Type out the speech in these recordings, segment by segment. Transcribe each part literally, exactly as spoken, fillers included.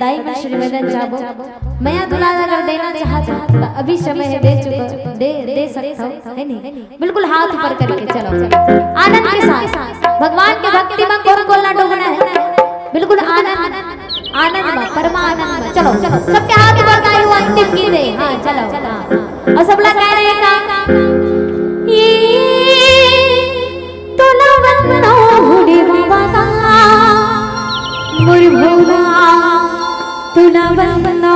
बधाई में श्रीवदन चाहबो। मया दुलार अगर देना चाहत हो त अभी समय हे, दे चुका, दे, दे सकत हो, हे नहीं? बिल्कुल हाथ ऊपर करके चलो, आनंद के साथ। भगवान के भक्ति में कोन कोन ला डूबना हे? बिल्कुल आनंद, आनंद में, परमानंद में। चलो, चलो, सबके हाथ ऊपर, गाई हुआ अंतिम गीत हे। हाँ, चलो, हाँ। अउ सबला गाय रहे का? ये तोला बंदना भोले बाबा का, मोर भोला, तोला बंदना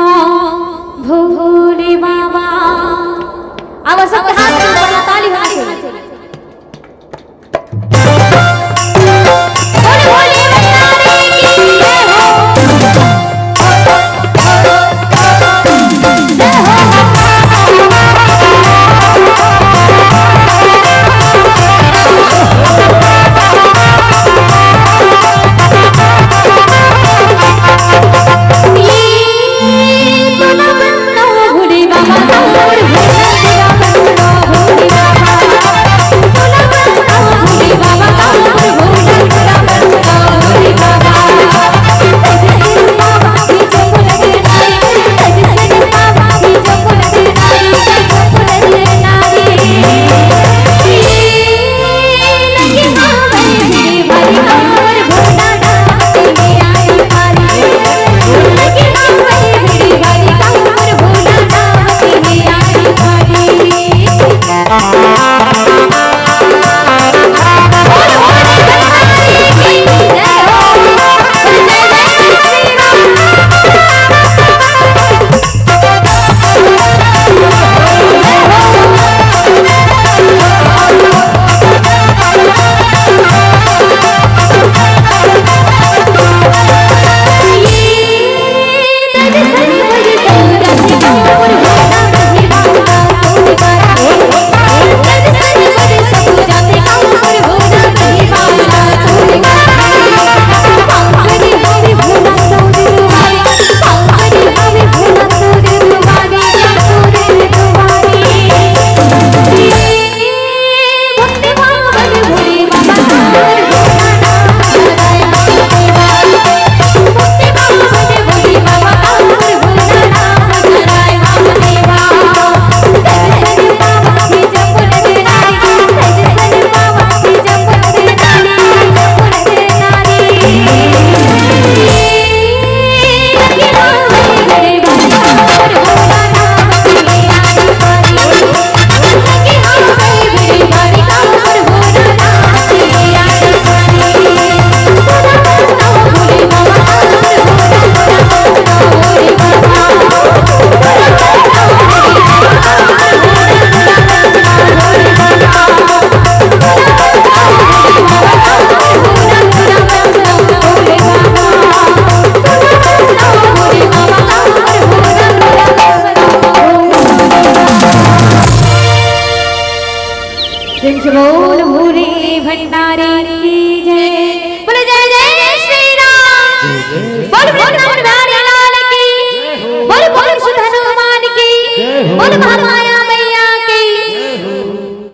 भोले बाबा। अब सबके हाथ